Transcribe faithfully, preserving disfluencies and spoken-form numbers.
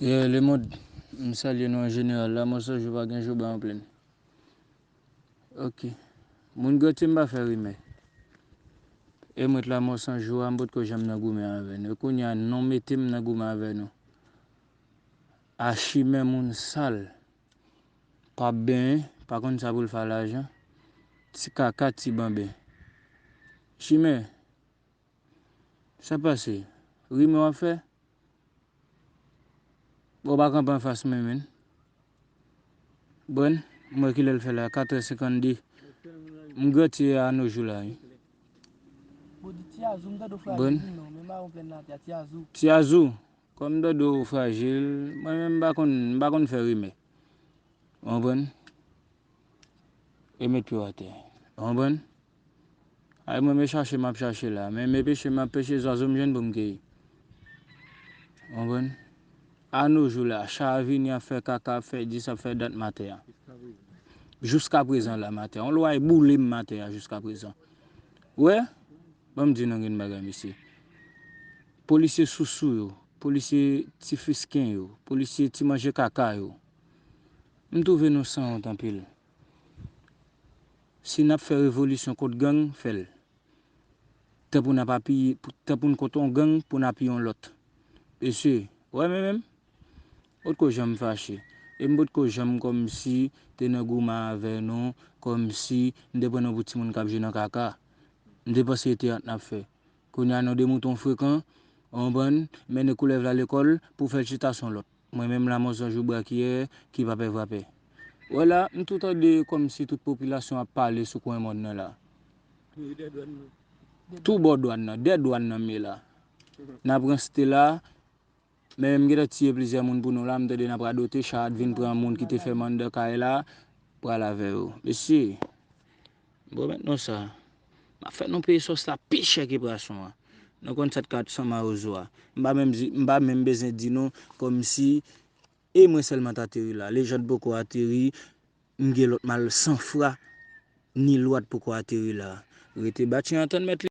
Yeah, Lemond, m salye nou an jeneral. Lanmò san jou pa gen jou ba yon plenn. Ok. Moun grati m pa fè rimè. E mwen t Lanmò san jou a, m potko janm nan goumen avè nou. E kounye a, nou mete m nan goumen avè nou. A chimè moun sal. Pa benyen, pa konn sa pou l fè a lajan. Ti kaka, ti banben. Chimè, sa pase? Rimè w ap fè? Bon, w pa kanpe anfas mwen menm. Bon, m wè kilè l fè la, katrè senkannde. M grati a nou jou la, wi. Bon. Ti Azou, kòm Dodo frajil, mwen menm m pa konn, m pa konn fè rimè. Ou konprann? E met pye w atè. Ou konprann? Ay, mwen, men chache m ap chache la. Men, men peche m ap peche, zwazo m jwenn pou m keyi. Ou konprann? A nou jou la, cha a vini ap fè kaka, ap fè dis, ap fè dat m atè a. Jiska prezan la, m atè a. Yon lwa e boule m atè a jiska prezan. Ou wè? Ban m di nou grenn bagay, mesye. Polisye sousou yo, polisye ti fisken yo, polisye ti manje kaka yo. M twouve nou sanwont anpil. Si n ap fè revolisyon kont gang, fè l. Tan pou n ap apiye, pou, tan pou n kont yon gang, pou n apiye yon lòt. Mesye, ou wè men menm? Potko janm fache. E m potko janm kòmsi te nan goumen avè nou, kòmsi m te pran nou pou timoun k ap jwe nan kaka. M te panse se teyat n ap fè. Kounye a, nou de mouton frekan, ou konprann, mennen koulèv la lekòl pou fè l chita sou yon lòt. Mwen menm Lanmò san jou brakyè ki pa pè vrapè. Wè la, m tou tande kòmsi tout popilasyon ap pale sou kwen mòn nan la. Tou bò dwàn nan, dè dwàn nan m ye la. N ap ranste la, men m gentan tiye plizyè moun pou nou la, m tande n ap radote, cha a t vin pran moun ki te fè m anndan kay la, pral avè yo. Mesye, bon, mentnan sa, m ap fè nou peye sòs la pi chè ke pwason an. Nou konn sa t ka san mawozo a. M pa menm di, m pa menm bezwen di nou kòmsi e mwen sèlman t ateri la. Lejand poko ateri, m gen lòt mal san fwa, ni lwa t poko ateri la. Rete batyen an tann mèt li.